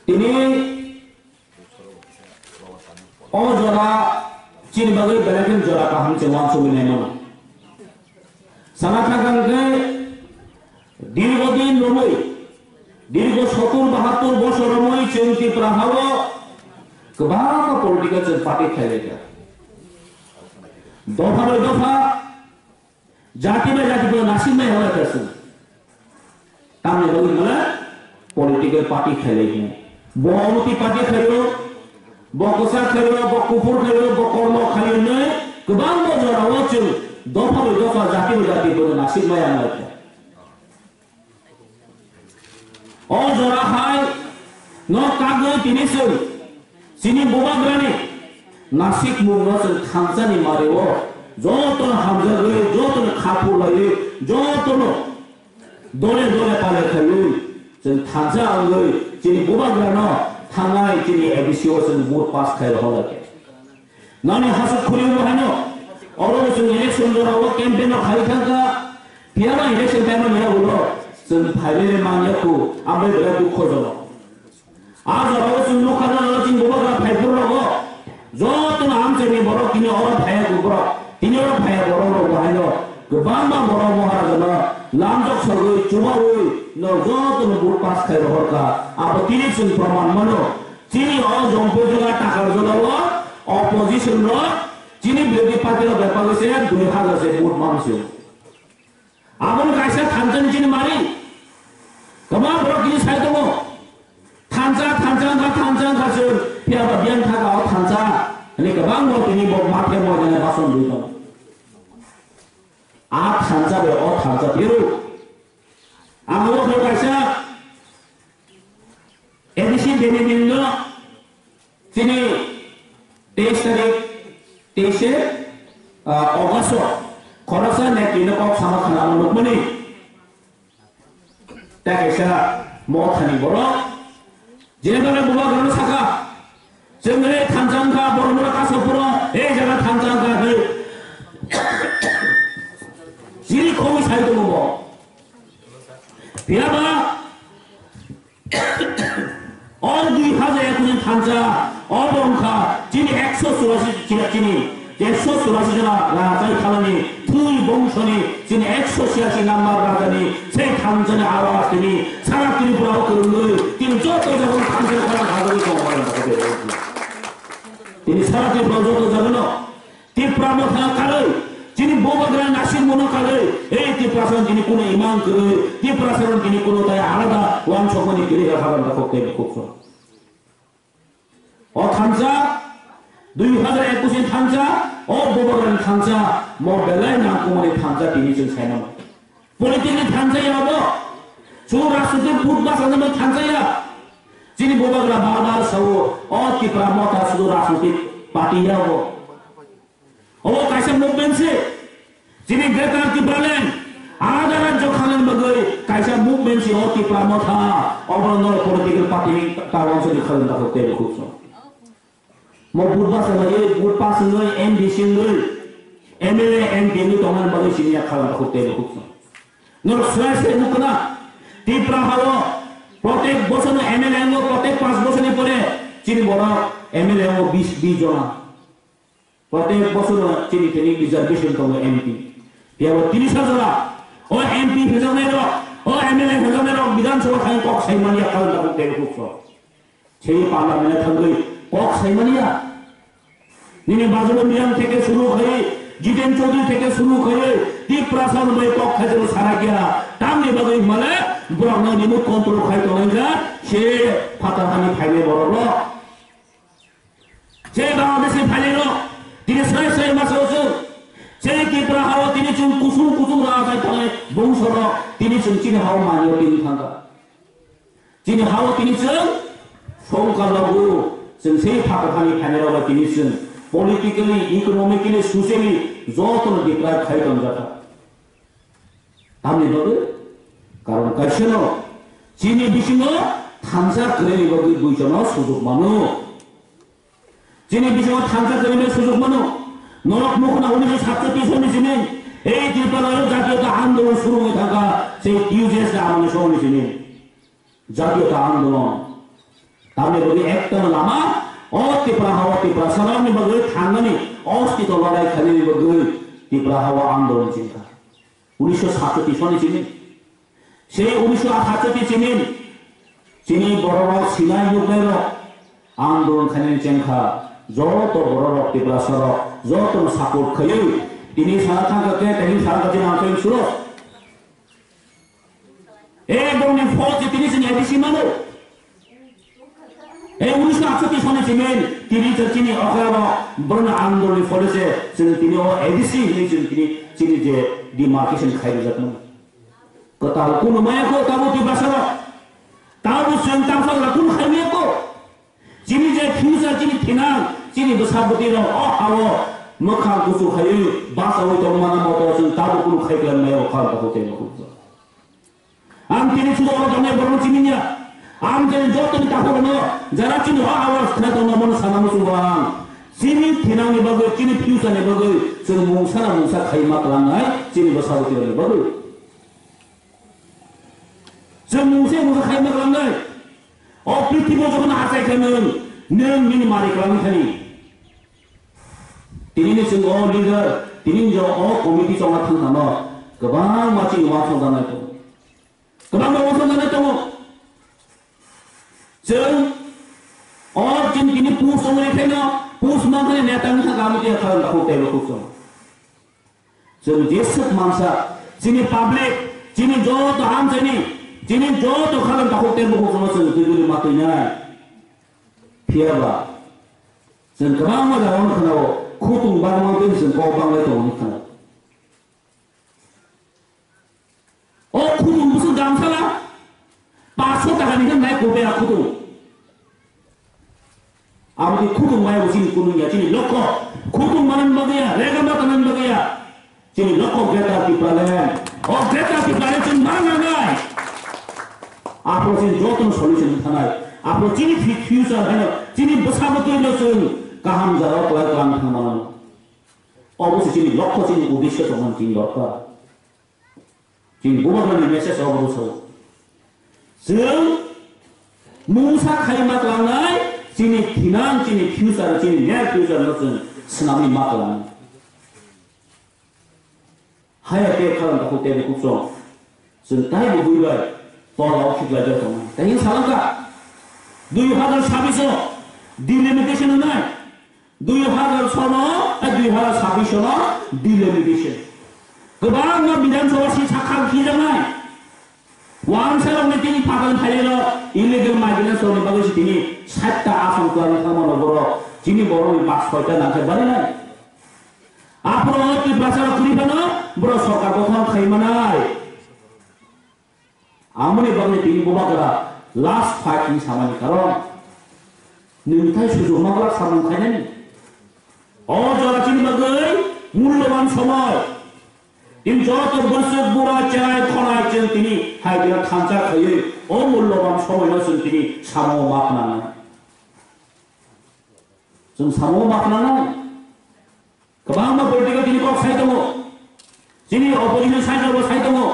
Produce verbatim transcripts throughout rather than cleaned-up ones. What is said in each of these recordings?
Tini o jora chini bagwi belai kheno jora kaham se uansugwi naimano. Sana thangkha hwnkhe dirgo din romwi, dirgo sottur bahattur bosor romwi chwng Tripura hao kwbangma political chwng party khailaikha. Dopha bai dopha, jati bai jati bono nasikmai hwnwi kha chwng. Tamni bagwi hwnle political party khailai hwnwi. Bo Omoti party khaio, bo kwchak khaio, bo kuphur khaio, bo kormo khaio hwnwi kwbangma jorao chwng dopha bai dopha, jati bai jati bono nasikmaya wngwi kha. O jora hai no kagwi tini chwng chini bubagrani nasikmungno chwng thansani mario jotono hamjagwi, jotono khaphurlaiwi, jotono dole dole pale khaiwi chwng thansa wngwi chini bubagrano thangnai chini A D C o chwng vote pass khai rohorlai khe. Nani hasuk khuri bo hano. Oro chwng election jora o campaign o khai thangkha. Phiya ba election time o nira ulo chwng phaiwi manya khu ambai bera dukho jono. A jora o chwng nukha na chwng bobo gra phai phur rogo. Joto no amchai ni borok tini oro phaya khu borok. Tini oro phaya borok rok bo haino. Kwbangma borok Maharaja no lamjok sorgwi chubawi no joto no vote pass khai rohorkha. Abo tini chwng proman mano. Chini o Jompuijala Takarjala o opposition rok chini birodhi party rok bai pagwi se dui hazar se vote mano se. Aboni kaisa thansa ni chini mari. Kwbang borok kini sai tongo. Thansa, thansa wngkha, thansa wngkha se. Phiya ba biyang thaka o thansa. Hwnwi kwbang borok tini bo mathe mo jana bason dui tongo. A thansa bai o thansa phiru. Ang bo kaisa A D C Benjamin no chini teis tarik, teis, ah, August o khoroksa netri no kok sama khana nukmani. Ta kaisa mothani borok, je dole bubagrano saka, chwng re thansa wngkha, borok mura kaso phuro, ei jaga thansa wngkha, hwnwi. Chini khogwi sai tongo bo. Phiya ba, o dui hajar ekus ni thansa, o bo wngkha chini ekso churasi chini, chini ekso churasi jona rajai khalani thwi bongso ni chini ekso chirasi number raja ni sei thansa ni awas tini sara Tripura o kwrwngwi tini joto jaga o thansa ni khorang khajawi tongo. Tini sara Tripura o joto jaga no Tipra motha karwi, chini bubagra nasing mano karwi, ei Tiprasa chini kuno imang kwrwi, Tiprasa chini kuno tai alada wansokmani kwrwi ha haban da khok tei khok so. O thansa, dui hajar ekus ni thansa, o bubagra ni thansa, mo belai nangkukmani thansa tini chwng saimano. Politik ni thansa ya obo, chwng rajnitik but basa nangmani thansa ya. Chini bubagra bar bar sao, o Tipra motha sudu rajnitik party ya obo. Obo kaisa movement se. Chini Greater Tipraland, alada rajyo khanani bagwi kaisa movement se o Tipra motha, obono political party ni ta wansugwi khalwi takhuk tei bukhuk song. Mo vote basa bagwi, vote pass wngwi, M D C wngwi, M L A, M P wngwi tongmani bagwi sini ya khalwi takhuk tei bukhuk song. Norok swrai swrai nukna, Tipra hao protek bochorno M L A wngo, protek panch bochorni pore chini borok M L A wngo bis, bis jona. Protek bochorno chini thani reservation tongo M P. Phiya bo tini sajora o M P hinjaknai rok, o M L A hinjaknai rok Bidhan Sabha thani kok sai manya khalwi takhuk tei bukhuk song. Sei Parliament thangwi kok sai manya. Nini Bajrang Miyang theke suru khai, Jiten Chaudhary theke suru khai, Tiprasa no bai kok khai jalo sara kya. Tamni bagwi male borok no remote control khai tongjak, se phatar hani phainai borok rok. Je Bangladesh ni phailai rok, tini sai sai masa o chwng, je Tripura hao tini chwng kusung kusung rajai thanai bongso rok, tini chwng chini hao manyo tini thangkha. Chini hao tini chwng songkha logo, chwng sei phatar hani phainai rok bai tini chwng politically, economically, socially joto no deprive khai tongjakha. Tamni bagwi? Karon kaisa no, chini bisingo thansa kwrwini bagwi duijono sujuk mano. Chini bisingo thansa kwrwini sujuk mano. Norok mukuna unisho satchottish ni simi, ei Tripura o jatiyoto andolon suru wngwi thangkha, sei T U J S ni amoni somoni simi. Jatiyoto andolon. Tamni bagwi ekta lama, o Tipra hao Tiprasa rokni bagwi thangnani, ostito lodai khainani bagwi Tipra hao andolon chengkha. Unisho satchoti soni chini. Sei unisho satchoti chini, chini bororok sinai yuknairok andolon khainani chengkha. Joto bororok Tiprasa rok, jotono support khaiwi. Tini sana thangkha khe, tini sana thangkha chini answering suro. Ekdom ni fauj je tini chini A D C mano. E unisho atsoti soni chini tini je chini okra bo borno andol ni fauj je chini tini o A D C ni chini tini chini je demarcation khai rijak mano. Kwtal kunu maya ko tabo Tiprasa rok. Tabo chwng tamsa rok kunu khai maya ko. Chini je future, chini thinang, chini bwsa bwtwi rok o hao mwkhang kuchuk khaiwi bachaui tongmana moto chwng tabuk kunu khai kwlai maya o kha takhuk tei takhuk. Ang tini sudo oro tongnai borok chini ya. Ang tini joto ni takhuk no jara chini o hao khna tongma mono sana muchung bang. Chini thinang ni bagwi, chini future ni bagwi chwng mungsa na mungsa khai ma kwlangnai chini bwsa bwtwi rok ni bagwi. Chwng mungsa mungsa khai ma kwlangnai. O prithibo jokhon achai khe nwng, nwng nini mari kwlangwi thani. Tini ni chwng o leader, tini ni o committee chongma thang thangno kwbangma chini uansuk janai tongo. Kwbangma uansuk janai tongo. Chwng o chini tini post ongwi khaino, post mankhani neta wngkha kami tei khalang takhuk teibo khuk chwng. Chwng jeswk mansa, chini public, chini joto hamchaini, chini joto khalang takhuk tei bukhuk chwngno chwng twi twi ma twinai. Phiyaba chwng kwbangma jagao khwnao, khutung bangma tei chwng kok banglai tongo khwnao. O khutung bwswk damsala, paanch sho taka ni hwnwi nai kopera khutung. Aboni khutung maya bo chini kunu ya, chini lokho. Khutung manani bagwi ya, rega ma tanani bagwi ya. Chini lokho Greater Tipraland. O Greater Tipraland chwng ma nangnai. Aphro chini jotono solution thanai. Aphro chini fi-, future haino, chini bwsa bwtwi no chwng kaham jagao kwlai kwlang thang mano. Obo se chini lokho, chini uddesho tongmani chini dorkar. Chini bubagrani message obo sao. Chwng mungsa khai ma tlangnai, chini thinang, chini future, chini near future no chwng swnamwi ma tlangnai. Haya khe khalang takhuk tei bukhuk chwng. Chwng taibo bui bai tola o khiklai jai tongnai. Tei salangkha dui hazar sabbish o delimitation wngnai. Dui hazar sono, eh, dui hazar sabbish sono delimitation. Kwbangma Bidhan Sabha si sakha khijaknai. Wansa rokni tini phatar phailero illegal migrants rokni bagwi si tini sat ta asam kwlangwi thangmano borok. Chini borokni bak soi ta nangkhe barinai. Aphuru Tiprasa rok kwrwi phano borok sorkar gothon khai manai. Amoni bagwi tini bubagra last fight ni samani karon nwng thai sujuk ma glak samung khainani. O jora chini bagwi mulloban somoi. Tini joto bwswk bura chai khonai chwng tini hai bira thansa khaiwi o mulloban somoino chwng tini samung ma khnanai. Chwng samung ma khnanai. Kwbangma political tini kok sai tongo. Chini opposition side rok bo sai tongo.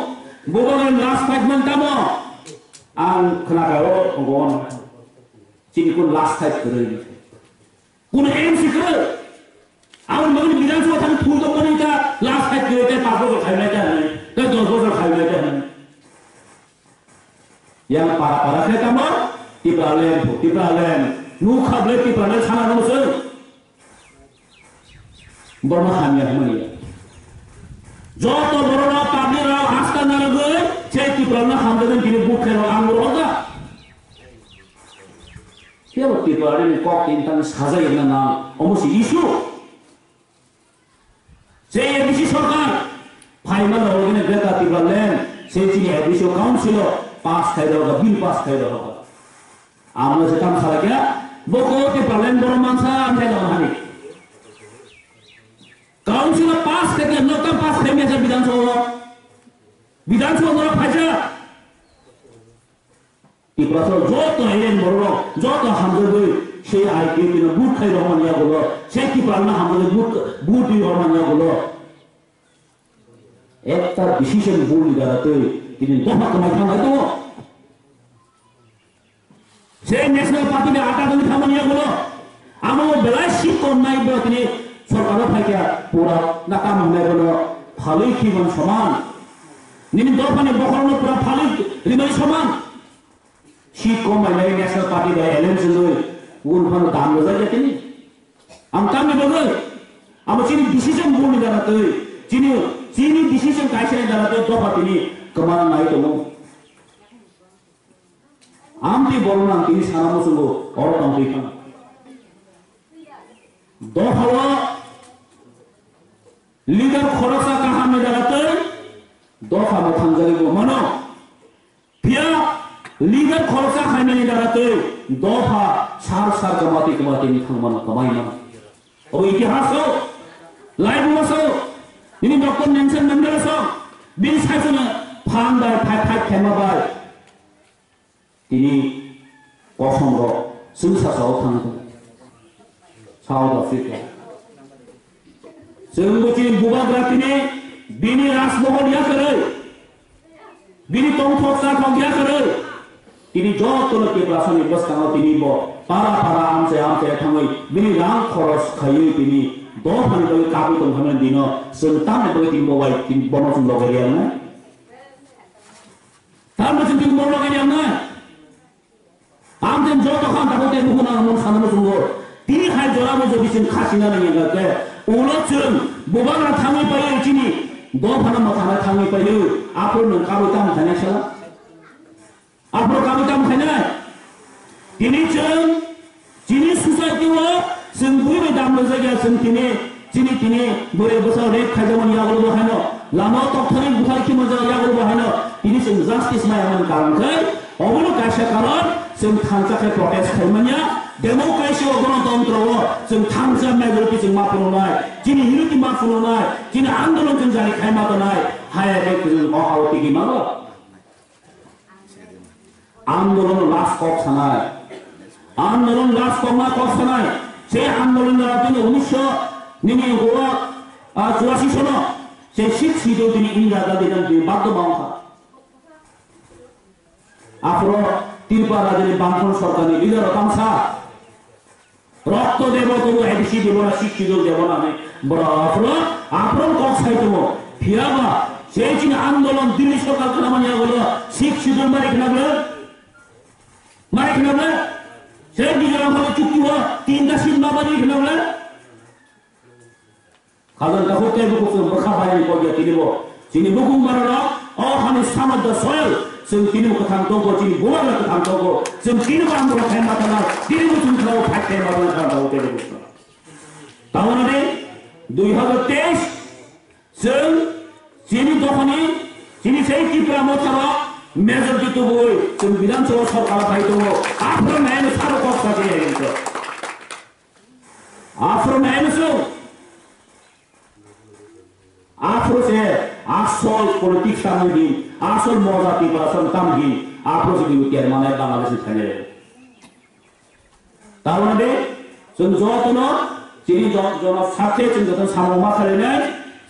Bubagrani last fight man tamo? Ang khna kha o tongo. Chini kun last fight kwrwi. Kun M C kwrwi. Ang bagwi Bidhan Sabha thang thul tong mani ta last fight kwrwi ta panch bochor khai nai ta hwnwi. Ta dos bochor khai nai ta hwnwi. Yang para para khe tamo? Tipraland, Tipraland. Nukha ble Tipraland sana nung se. Borno hamya hwnmani. Joto borok rok public rok hasta narwgwi se Tipraland hamjaknai tini bukhe rok ang rohorjak. Kebo Tipraland ni kok tin tang sajai na na omo si issue. Je A D C sorkar phaima logo gini Greater Tipraland se chini A D C o council o pass khai rohorjak, bill pass khai rohorjak. Amo se tam khala kya? Boko Tipraland borok mansa amya jama hani. Council o pass khai khe, no tam pass khai mesa Bidhan Sabha o. Bidhan Sabha o phaisa. Tiprasa joto Indian borok joto hamjagwi se I P F T no vote khai rohormani yagulo, se Tiprasa no hamjagwi vote, vote rwi rohormani yagulo. Ekta decision bul ni dara twi tini dopha kwmai thanglai tongo. C Tei National Party ni ata dwngwi thangmani yagulo. Amo belai seat kom nai bo tini sorkaro phaikha pura nakam hwnai bono phalwi khiban soman. Nini dophani bokhorokno pura phalwi rimani soman. Seat kom bai nai National Party bai alliance wngwi gun phano dam rwjak ya tini. Ang tamni bagwi amo chini decision buni dara twi chini chini decision kaisa ni dara twi dopha tini kwmana nai tongo. Amtwi borokno ang tini sana muchungo oro tongtwi phano. Dophao leader khoroksa kahamni jagatwi dopha mwthangjagwi bo mano. Phiya leader khoroksa khaimani jagatwi dopha sar sar kwmatwi kwmatwi thangmano kwmai mano. Obo itihas o, laibuma so, nini Doctor Nelson Mandela so, bini saichwrwng phan bai phai phai khaima bai. Tini kosom rok chwng sasao thang thung. South Africa. Chwng bo chini bubagra tini bini rajmohol yakarwi, bini tongthok chathok yakarwi, tini jotono Tiprasani bwskango tini bo para para amchai amchai thangwi bini rang khoros khaiwi tini dophani bagwi kabwi tongkha mani dino chwng tamni bagwi tini bo bai tini bono chwng logai riyang nai. Tamni chwng tini bono logai riyang nai. Ang tei joto kha ang tabuk tei bukhuk nang mon sana muchungo. Tini hai jora bo jodi chwng khasina nang yang khe, ulo chwng bubagra thangwi paio chini dophano mwthana thangwi paio, aphuru nwng kabwi tamo khainai sala? Aphuru kabwi tamo khainai? Tini chwng chini society o chwng bui bai dam rwjak ya, chwng tini Chini tini bwrwi bwsa rape khaijakmani yagulo bo haino, lama o tokthani buthar khimajak yagulo bo haino, tini chwng justice maya mani karon khai, obono kaisa karon, chwng thansa khe protest khaimanya, democracy o, gonotontro o, chwng thansa majority chwng ma phunuknai, chini unity ma phunuknai, chini andolon chwng jari khai ma tonai, haya khe chwng o ha o tigi mago. Andolon last kok sanai. Andolon last kok ma kok sanai. Se andolon jora tini unisho nini horo, ah, churasi sono. Se Sixth Schedule tini Indira Gandhi dan tini baddo ma wngkha. Aphro Tripura rajyoni Bamfront sorkarni leader rok tamsa. Rokto debo tobo A D C debo na Sixth Schedule debo na hinwi borok aphro, aphro kok sai tongo. Phiya ba, se chini andolon Delhi sorkar khnamani yagulo Sixth Schedule mari khna bwle? Mari khna bwle? Se Mizoram hai chukti o tinta seat ma bari khna bwle? Khajang takhuk tei bukhuk chwng bwkha bai ni kok ya tini bo. Chini bukhuk mano no, o hani samajda soil, chwng tini bo kwthang tongkho, chini bubagra kwthang tongkho, chwng tini bo ang bo thai ma tana, tini bo chwng thao thai thai ma tana, khajang takhuk tei bukhuk chwng. Tamo na de, dui hazar teis, chwng chini dophani, chini sei Tipra Motha rok, majority tubui, chwng Bidhan Sabha sorkar bai tongo, aphuru nai no sabo kok sa chini hai tongo. Aphuru nai no chwng. Aphuru se asol politics tamo hin, asol moja Tiprasa tamo hin, aphuru se bini termane Bangladesh ni thani. Tarmane chwng jotono chini jo-, jono sakhe chwng joto samung ma khalinai,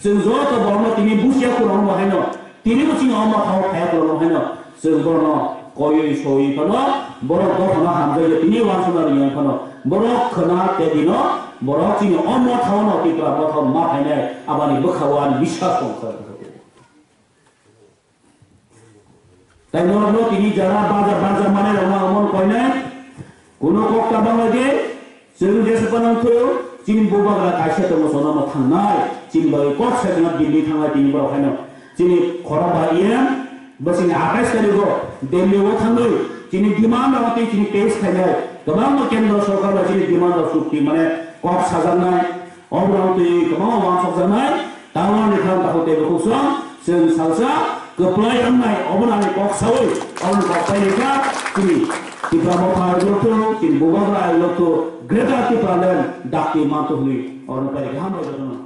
chwng joto borokno tini busia khurang bo haino, tini bo chini omo thao khaya khurang bo haino, chwng borokno koyoi soyoi phano, borok dophano hamjai tini wansukna rwya phano, borok khwna tei dino, borok chini omo thao no Tipra Motha ma phainai, aboni bwkha o ani biswas tong kha. Tai norokno tini jara baja baja manai rokno ang mon koinai. Kuno kok ta bangla de, chwng jesa panang thu, chini bubagra kaisa tongo sono no thangnai, chini bagwi kok sakna Delhi thangnai tini borok haino. Chini khorok ba E M, bwswkni atais tarikh o Delhi o thangwi, chini demand rok tei chini case khainai, kwbangma kendro sorkar bai chini demand rok chukti mane kok sajaknai, oborok twi kwbangma wansokjaknai, Tamo ni kha takhuk tei bukhuk song, chwng salsa kwplai wngnai, obo nani kok saui, obo ni kok pai ni kha, chini Tipra Motha ai lokto, chini Bubagra ai lokto, Greater Tipraland dakti manto hwnwi, obo ni pai ni kha, hambai jotono.